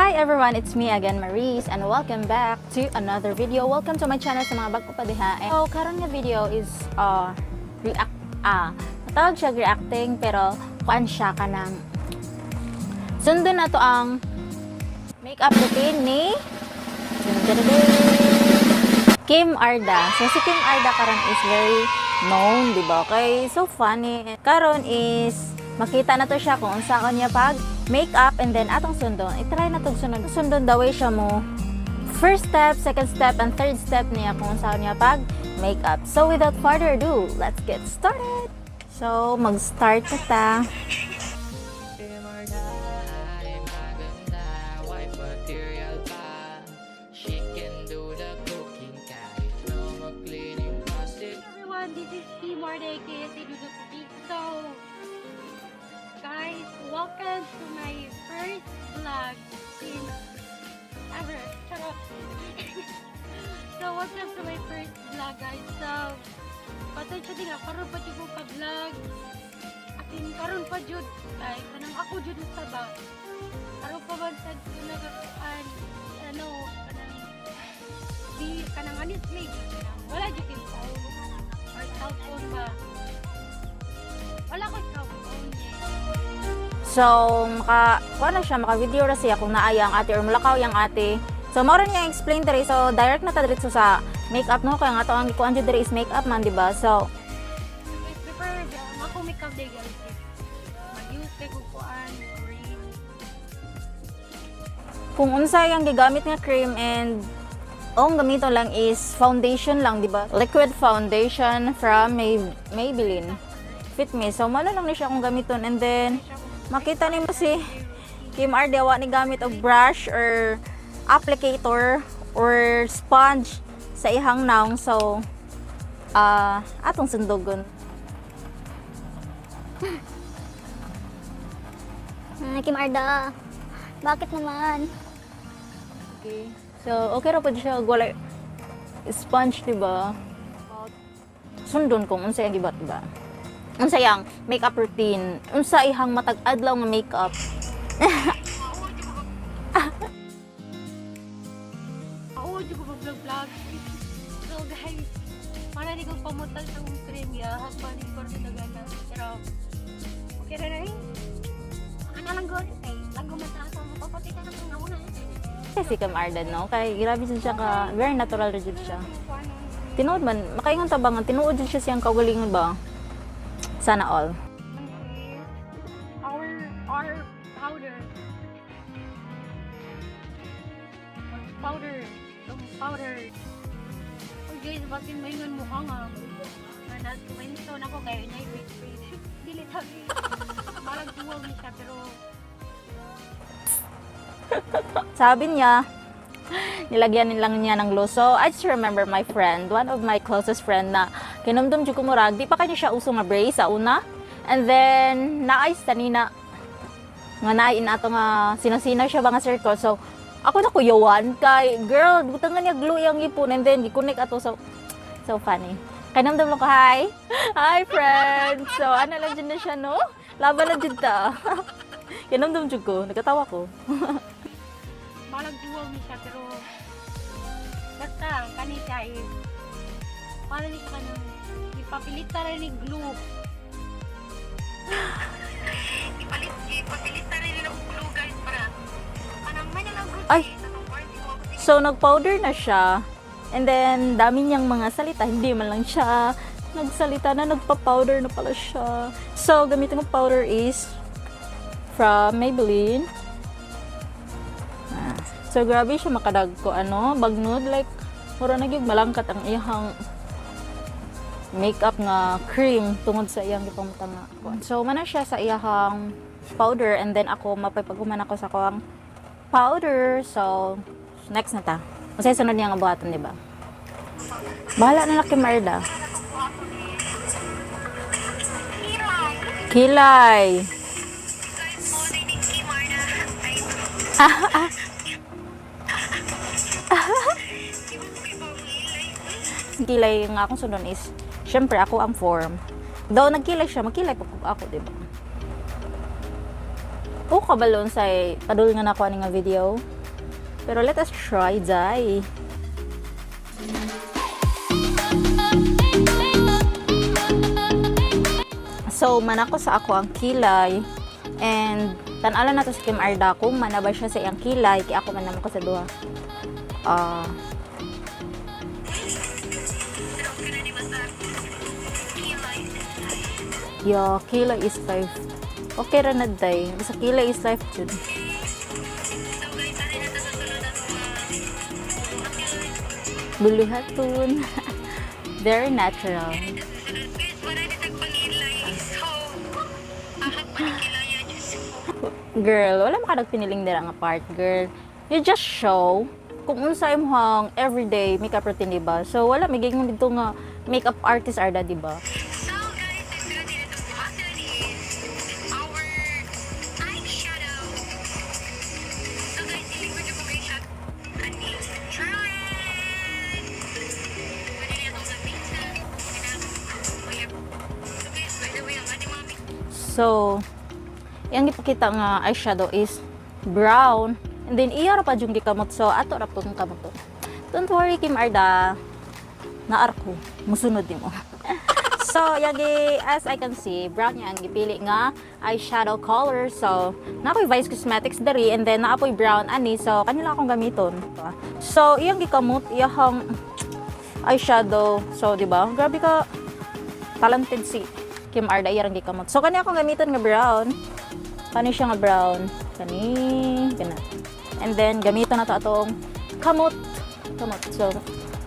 Hi everyone, it's me again, Maurice, and welcome back to another video. Welcome to my channel sa mga bago pa diha. So, karon nga video is react, matawag siya reacting, pero kuan siya kanang sundon na to ang makeup routine ni Kim Arda. So, si Kim Arda karon is very known, di ba? Kay so funny. Karon is makita na to siya kung unsa niya pag makeup and then atong sundon. I-try na tong sundon. Sundon daw siya mo first step, second step, and third step niya kung unsa niya pag makeup. So, without further ado, let's get started! So, mag-start na ta. Kim Arda ay maganda, wife material pa. She can do the cooking kahit no more cleaning closet. Everyone, this is Kim Arda, aka do the cooking. So, guys, welcome to my first vlog since ever. Charot. So, welcome to my first vlog, guys. So, pasensya din nga, karon pa jud ko pa-vlog. Akin karon pa jud, kay kanang ako jud sa ba. Karon pa man sad ko nagakuan, ano, kanang di kanang honestly, kanang wala jud yung phone or cellphone ba. Wala ko cellphone eh. So, maka, kuha na siya, maka-video ra siya kung naaya ang ate or mulakaw yung ate. So, mao niya explain diri. So, direct na ta diretso sa makeup, no? Kaya nga to ang gikuan jud diri is makeup man, di ba? So, So guys, before ang ako makeup day, guys, is mag-use kay kog kuan, cream. Kung unsa yung gigamit nga cream and ang gamiton lang is foundation lang, di ba? Liquid foundation from Maybelline. Fit Me. So, malo lang ni siya kung gamiton. And then, makita nimo si Kim Arda wa ni gamit og brush or applicator or sponge sa ihang naong. So, atong sundugon. Ah, Kim Arda, bakit naman? Okay. So, okay ra pud siya og walay sponge, di ba? Sundon kung unsa ang gibat ba. Unsa yang makeup routine, unsa ihang matag adlaw nga makeup. Ako jud ko mag-vlog. So guys, para ni kong pamutang sa akong cream ya, hagman ni ko nagana. Pero okay na rin. Ano lang gol kay lang man sa ako mapapati ka na kung nauna. Si Kim Arda, no? Kay grabe jud siya ka, very natural ra jud siya. Tinuod man, makaingon ta ba nga tinuod jud siya siyang kaugalingon ba? Sana all. Our powder. Powder. Yung powder. Oh guys, basin maingon mukha nga. Na na ako kayo na wait wait. Dili tabi. Marag duwag ni siya pero Sabi niya, nilagyan lang niya ng glue. So, I just remember my friend, one of my closest friend na kinumdum jud ko murag, di pa kanya siya uso nga brace sa una. And then, naay tanina nga naay inato nga sinasina siya ba nga circle. So, ako na kuyawan kay girl, butangan niya glue yang ipon and then gi-connect ato, so so funny. Kanamdam lang ko, hi. Hi, friend. So, ano lang dyan na siya, no? Laban na dyan ta. Kinumdum jud ko, nagkatawa ko. Marag duwag ni siya pero basta ang kani siya is para ni siya kanang ipapilitan rin ni glue. Ipapilitan rin ng glue, guys, para kanang may nalang glue. Ay! So, nag-powder na siya. And then, dami niyang mga salita. Hindi man lang siya nagsalita na nagpa-powder na pala siya. So, gamitin ko powder is from Maybelline. Ah. So, grabe siya makadag ko, ano, bagnod. Like, mura na gyud malangkat ang iyang makeup nga cream tungod sa iyang gipamutang nga. So, mana siya sa iyang powder and then ako mapaypaghuman ako sa kuang powder. So, next na ta. Masaya sunod niya nga buhaton, di ba? Bahala na lang kay Marda. Kilay. Kilay nga akong sunod is, syempre ako ang form. Though nagkilay siya, magkilay pa ako, di ba? O kabalon sa padul nga nako ani nga video. Pero let us try, Jai. So, manako sa ako ang kilay. And, tan-ala na to si Kim Arda kung manaba siya sa iyang kilay. Kaya ako man naman ko sa duha. Ah. Yeah, kilay is life. Okay ra na day. Basta kilay is life jud. Buluhaton. Very natural. Girl, wala maka nagpiniling dira nga part, girl. You just show kung unsa imong everyday makeup routine, di ba? So wala may giingon dito nga makeup artist arda, di ba? So guys, ang sunod din itong buhaton is our eyeshadow. So guys, hilig ko dyan kong eyeshadow. Ani, Charlotte! Pwede niya itong gamitin. So guys, by the way, ang ating mga So, iyang gipakita nga eyeshadow is brown. And then, iya ra pa jud gikamot. So, ato ra pong kamot to. Don't worry, Kim Arda. Naar ko. Musunod nimo. So, yagi, as I can see, brown niya ang gipili nga eyeshadow color. So, naa ko'y Vice Cosmetics diri and then naa po'y brown ani. So, kanila akong gamiton. So, iyang gikamot, iyang eyeshadow. So, di ba? Grabe ka talented si Kim Arda, iyang gikamot. So, kani akong gamiton nga brown. Kani siya nga brown. Kani, kana. And then, gamiton na to atong kamot. Kamot. So,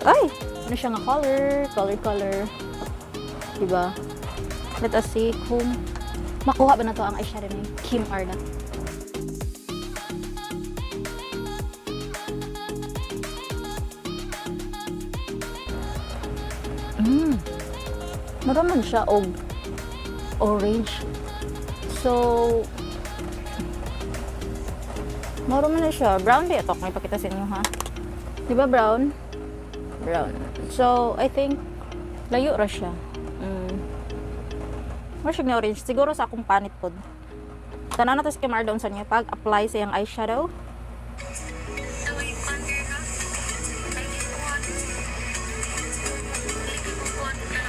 ay! Ano siya nga color? Color, color. Diba? Let us see kung makuha ba na to ang eyeshadow ni Kim Arda. Mura man siya og orange. So, mura man na siya. Brown di ito. Kung ipakita sa inyo, ha? Di ba brown? Brown. So, I think, layo ra siya. Mura siya nga orange. Siguro sa akong panit pod. Tanan na to si Kim Arda unsa niya pag-apply sa iyang eyeshadow. So, wait, wonder ha? Ay, di ko ano. Hindi ko ano na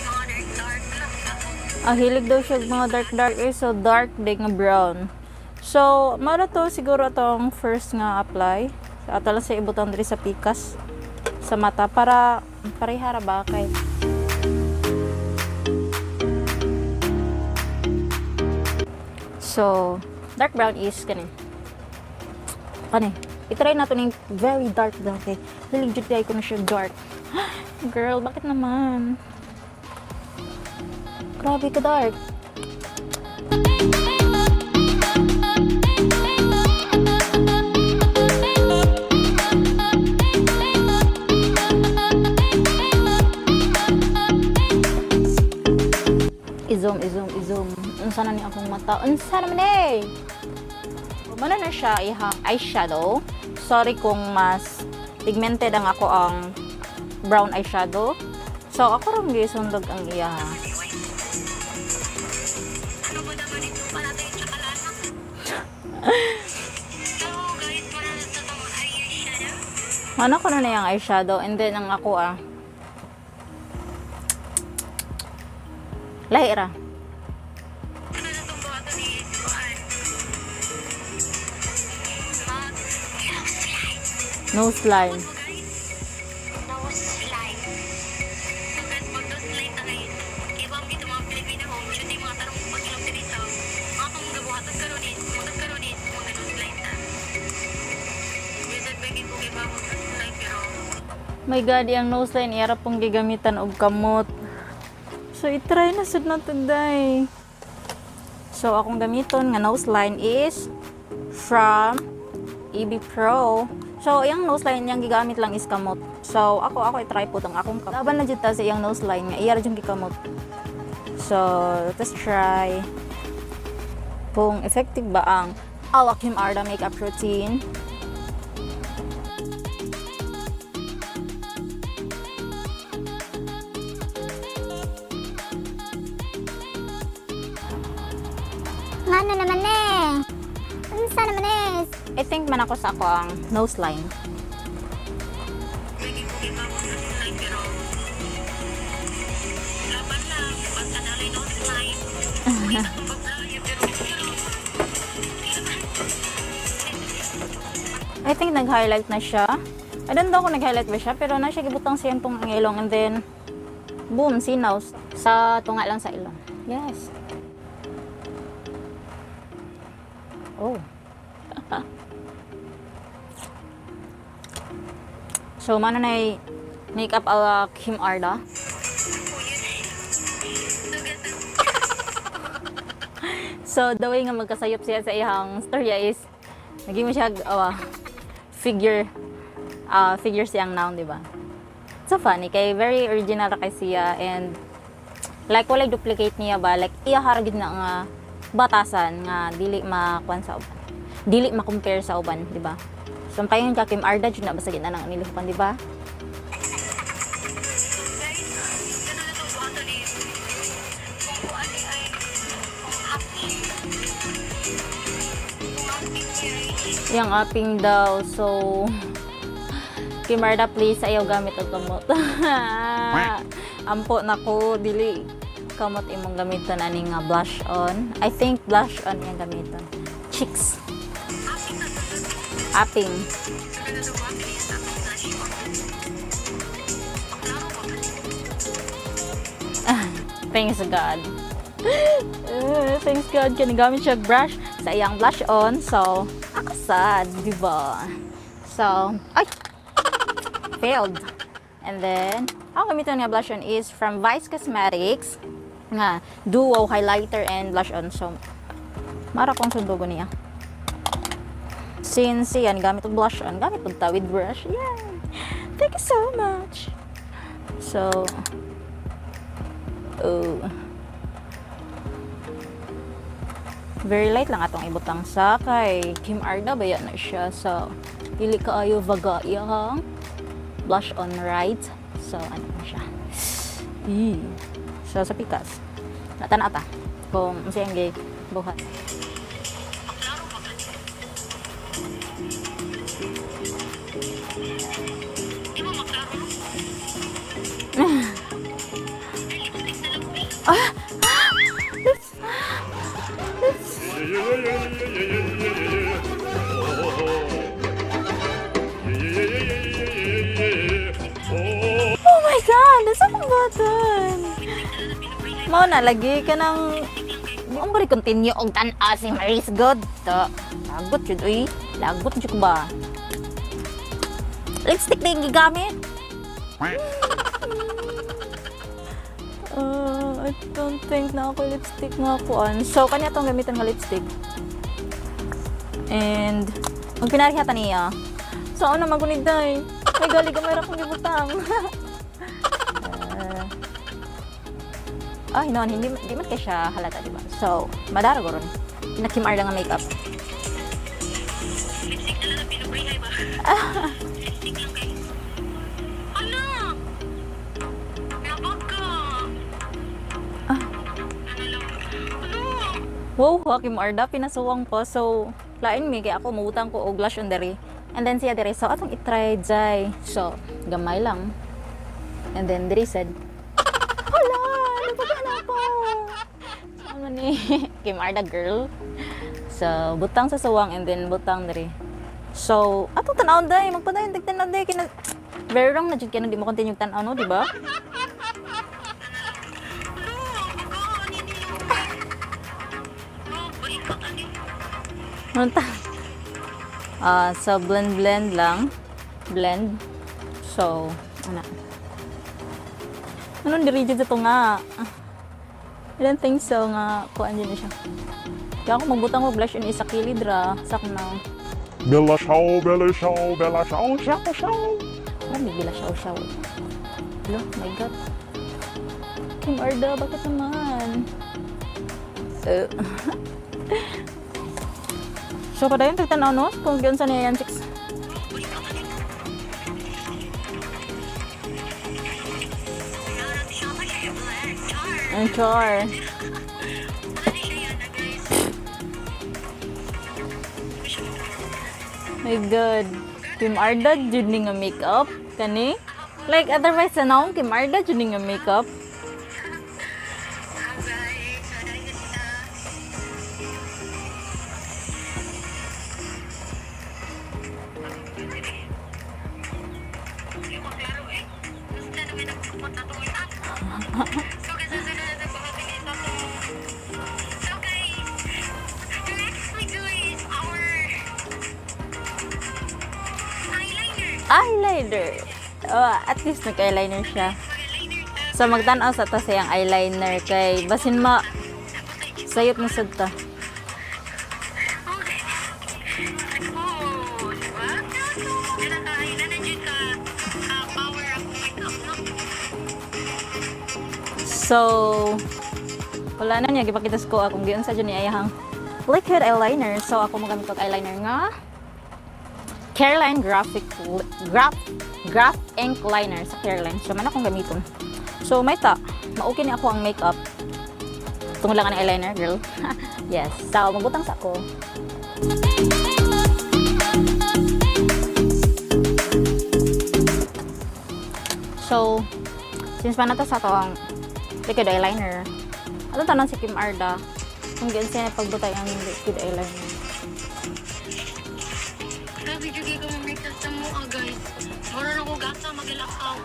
mga dark dark lang ako. Ah, hilig daw siya og mga dark dark eh. So, dark din nga brown. So, mao to siguro atong first nga apply. So, ato lang sa ibutang diri sa pikas sa mata para parehara ba kay. So, dark brown is kani. Kani. I-try nato ning very dark brown kay hilig jud kay ko na siya dark. Girl, bakit naman? Grabe ka dark. I-zoom, i-zoom, i-zoom. Unsa na ni akong mata? Unsa naman eh? Muna na siya ihang eyeshadow. Sorry kung mas pigmented ang ako ang brown eyeshadow. So, ako rin gisundog ang iya. Ano ba naman ito? Para tayong tsakalana. So guys, wala na ito itong eyeshadow. Ano ko na na yung eyeshadow and then ang ako ah. Lahi ra. Ano na itong buhaton ni Kuan? Mag nose line. Nose line. Mo guys, nose line. So guys, mag nose line na ngayon. Ibang dito mga Pilipino home, shoot yung mga tarong pag-ilong dito. Mga kung gabuhaton karon is, magkaroon is, mga nose line ta. Minsan bagay ko iba mag nose line pero My God, yung nose line ira pong gigamitan og kamot. So, itry na sud na to, day. So, akong gamiton nga nose line is from EB Pro. So, yung nose line niyang gigamit lang is kamot. So, ako i-try po ang akong kamot. Laban na jud ta sa iyang nose line nga iya ra jud gikamot. So, let us try kung effective ba ang Ala Kim Arda makeup routine. Ngano naman eh? Unsa naman eh? I think man ako sa ako ang nose line. Pwede mo iba mo nose line pero laban lang basta nalay nose line. Uy, atong babae pero pero I think nag-highlight na siya. I don't know kung nag-highlight ba siya, pero na siya gibutang siya itong ilong and then boom, sinaw. Sa tunga lang sa ilong. Yes. Oh. So, mano na makeup ala Kim Arda. So, the way nga magkasayop siya sa iyang storya is, naging mo siya, figure, figure siyang noun, di ba? So funny, kay very original ra kay siya and like walay duplicate niya ba, like iya hara gid na nga batasan nga dili makuan sa uban. Dili ma-compare sa uban, di ba? So kayon ka Kim Arda jud na basta gid na nang niluhukan, di ba? Guys, ganun na itong buhaton ni kung kuan ni ay kung happy. Kung happy niya ay Yang aping daw. So, Kim Arda, please, ayaw gamit og kamot. Ampo na ko, dili kamot imong gamiton ani nga blush on. I think blush on iyang gamiton. Cheeks. happy na sunod. Aping. Ganun na itong buhaton ni sa akong blush on. Maklaro ba ka? Thanks God. Thanks God, kinagamit siya brush sa iyang blush on. So, ako sad, di ba? So, ay! Failed. And then, ang gamiton nga blush on is from Vice Cosmetics nga duo highlighter and blush on. So, mara kong sundugo niya. Since yan, gamit og blush on, gamit og tawid brush. Yay! Thank you so much. So, oh. Very light lang atong ibutang sa kay Kim Arda ba yan na siya. So, dili kaayo vaga iyang blush on, right. So, ano na siya. Eee. So, sa pikas. Natana ta kung unsa iyang buhat. Maklaro ba ka? Di mo maklaro, no? Ay, lipstick na lang, uy. Oh my God! Nasa akong button! Mao na, lagi ka ng... Mo ko continue og tan-a si Maris God. Ta, lagot jud uy. Lagot jud ko ba? Lipstick na yung gigamit. I don't think na ako lipstick nga kuan. So, kanya tong gamitan nga lipstick. And, magpinarihatan niya. So, ano magunid day? May gali gamay ra kong gibutang. Ay, no, hindi, di man kay siya halata, di ba? So, madara ko ron. Pinakimar lang ang makeup. Lipstick na lang na pinubrihay ba? Lipstick lang kay. Ala! Nabag ka! Ah. Ano lang? Ano? Wow, Hakim Arda, pinasuwang po. So, lain mi, kaya ako muutang ko og blush on diri. And then siya diri. So, atong itry, jay. So, gamay lang. And then, diri said, Hala, napagana ko. Ano ni Kim Arda girl. So, butang sa suwang and then butang diri. So, atong tan-awon day, magpadayon dag tan-aw day kina very wrong na jud kay di mo continue tan-aw no, di ba? Ano? Baga, ano niyo? No, balik ka tani. Ano ta? Ah, so blend blend lang. Blend. So, ano? Anong diri dito nga? I don't think so nga kuan din siya. Kaya ako magbutang og blush on isa kilid ra sakna. Bella ciao, bella ciao, bella ciao, ciao, ciao. Oh, may bila siya siya. Hello, my God. Kim Arda, bakit naman? So, padayon tagtanaw, no? Kung yun sa niya yan, chicks. Balik ka tani. Narat siya ka siya black. Char. Ang char. Ano siya yan na guys? My God. Kim Arda jud ni nga makeup kani. Like otherwise sa naong Kim Arda jud ni nga makeup. So guys, so dahil na sila. Hindi ko klaro eh. Basta naman nagpupot na itong up. So guys, susunod na ito pagkakita ko. So guys, next we do is our eyeliner. Eyeliner. Oh, at least nag-eyeliner siya. Eyeliner ta. So magtan-aw sa ta sa iyang eyeliner kay basin ma sayop na sad ta. Okay. Oh, diba? Kaya ka, na dyan ka, power ako makeup, no? So wala na niya gipakita sa ko akong giunsa jud ni ayahang liquid eyeliner. So ako mogamit og eyeliner nga Careline Graphic Graph Graph Ink Liner sa Careline. So man akong gamiton. So may ta, ma-okay ni ako ang makeup. Tungod lang ang eyeliner, girl. Yes. So magbutang sa ako. So, since pa na to sa ato ang liquid eyeliner, atong tanan si Kim Arda kung giunsa niya pagbutay ang liquid eyeliner. Grabe jud ko makeup sa mo, ah, guys. Mura na ko gasa magalakaw.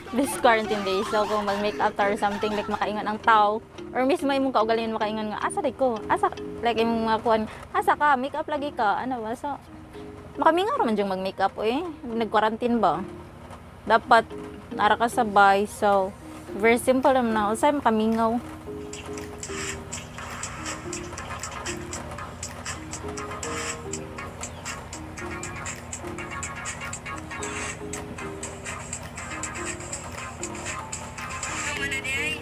This quarantine days. So, kung mag-makeup ta or something, like makaingon ang tao, or mismo imong kaugalingon makaingon nga, asa di ko? Asa, like imong mga kuwan, asa ka? Makeup lagi ka? Ano ba? So, makamingaw raman diyang mag-makeup, eh. Nag-quarantine ba? Dapat, nara ka sa bay. So, very simple naman na. Usay, makamingaw. Tama na di ay.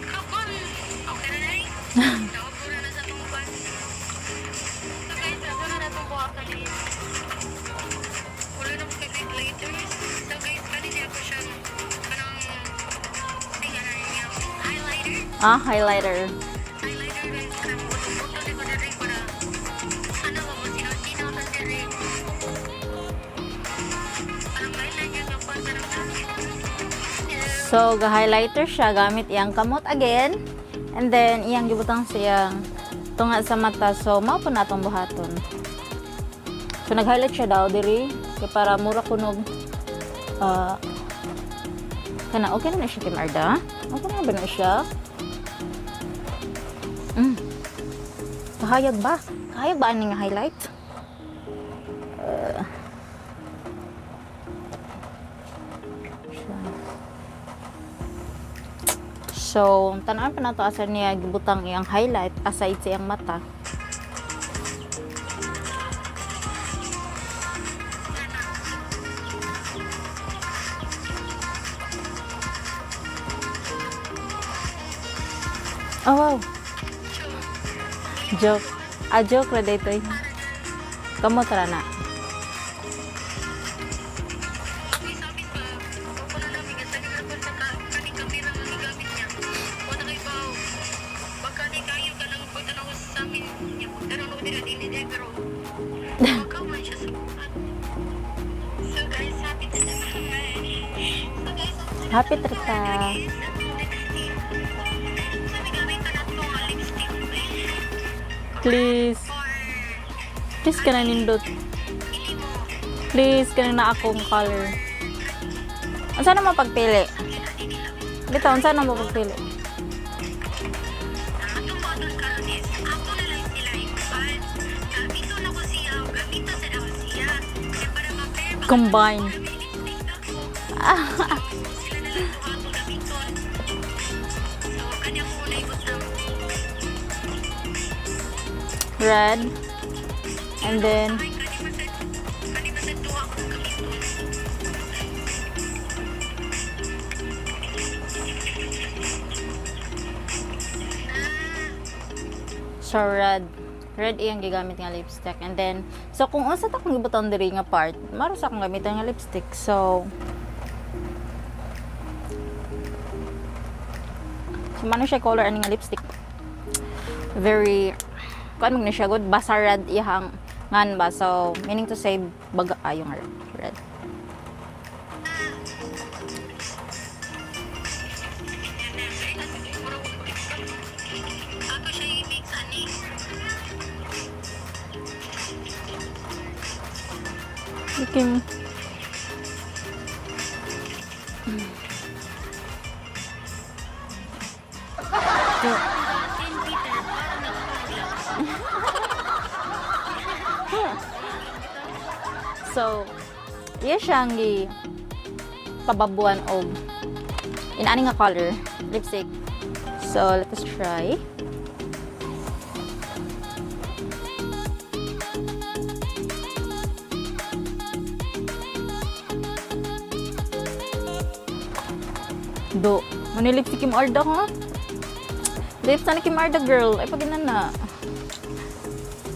Kapon! Okay na di ay. Nakapura na sa tungkwan. So guys, ako na natong buhatan ni. Wala na ko kay later. So guys, kanina ako siyang kanang tingnan na niya. Highlighter. Ah, highlighter. Highlighter guys, kanang buto-buto di ko na rin para ano ba mo sino-sino sa diri. Parang highlight niya kapag parang So, ga-highlighter siya gamit iyang kamot again. And then, iyang gibutang siyang tunga sa mata. So, mao po na atong buhaton. So, nag-highlight siya daw diri kay para mura kunog ah kana okay na na siya Kim Arda. Okay na ba na siya? Kahayag ba? Kahayag ba ani nga highlight? Siya. So, tan-awon pa nato asa niya gibutang iyang highlight aside sa iyang mata. Oh, wow. Joke. Ah, joke ra dito. Kamot ra na. Uy, sa amin ba? Ako na namin kasi nagkaroon sa kaning kamera nga gigamit niya. Wala kay baw. Baka ni kayo ka nang pagtanaw sa amin niya. Pagtanaw ko nila din niya pero baka man siya sa buhat. So guys, happy to na naman. So guys, ang Happy trita. guys, ang lipstick. So may gamit ka na ito nga lipstick. Please. For Please ka na nindot. ili mo. Please, kanang na akong color. Unsa na mo pagpili? Bitaw, unsa na mo pagpili? Atong button karon is ako na lang sila i-ban. Gamito na ko siya, gamito sa ako siya. Kaya para ma-pair ba Combine. Para may lipstick ako. So, sila na lang duha akong gamiton. So, kanya ko una ibutang. Red. And then, Ay, kani ba sa duha akong gamiton. so red. Red iyang gigamit nga lipstick. And then, so kung unsa ta akong gibutang diri nga part, maro sa akong gamitan nga lipstick. So, So, mano siya color ani nga lipstick. Very kuan man na siya good basa red iyang ngan ba. So, meaning to say baga yung red. Ato siya i-mix ani. Kim. Then Peter, parang nagpagla. So, iya siyang gi pababuan og inani nga color lipstick. So, let us try. Do, muna lipstick Kim Arda, ha? Lips na ni Kim Arda, girl. Ay, pag na.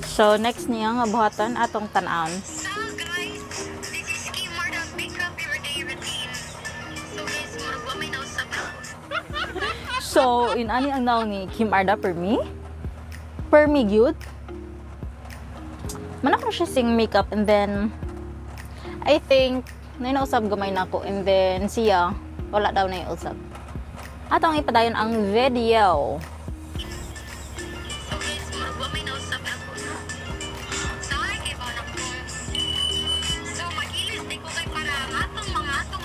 So, next niya nga buhatan atong tan-awon. So guys, this is Kim Marda makeup everyday routine. So guys, murag wa may nausap ako. So, inani ang naong ni Kim Arda per me? Per me, gyud? Manak na siya sing makeup and then, I think, nainausab gamay na ako and then siya, wala daw na usab. Atong ipadayon ang video. So guys, murag wa may nausap ako. So ay kay ba na ko. So magilis di ko kay para ang atong mga atong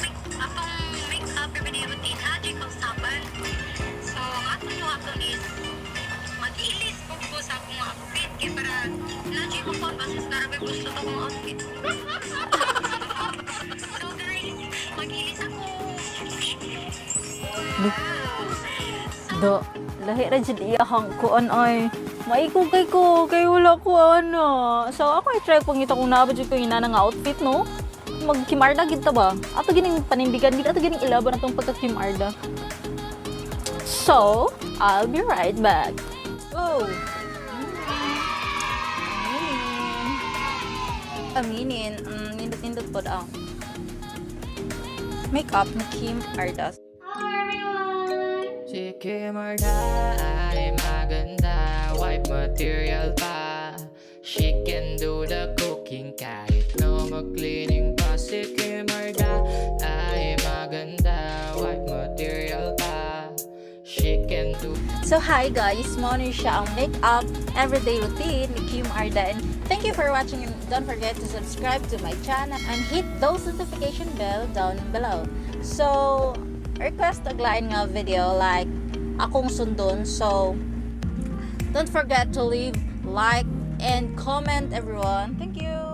makeup everyday routine ha di kausaban. So ang atong buhaton is magilis po ko sa akong outfit kay para na di ko pa basta narabi gusto to akong outfit. So guys, magilis ako. Do, lahi ra jud iyahang kuan ay. Maigo kay ko, kay wala ko ano. So ako i try pangita kung naa ba jud ko inana nga outfit no. Mag Kim Arda gid ta ba? Ato gining panindigan gid ato gining ilaban atong pagka Kim Arda. So, I'll be right back. Oh. Aminin. Aminin, nindot-nindot pod ang makeup ni Kim Arda. Hello everyone! Si Kim Arda ay maganda, wife material pa. She can do the cooking kahit no mag-cleaning pa. Si Kim Arda ay maganda, wife material pa. She can do So hi guys, mao ni siya ang makeup everyday routine ni Kim Arda. And thank you for watching and don't forget to subscribe to my channel and hit those notification bell down below. So, request og lain nga video like akong sundon. So, don't forget to leave like and comment everyone. Thank you.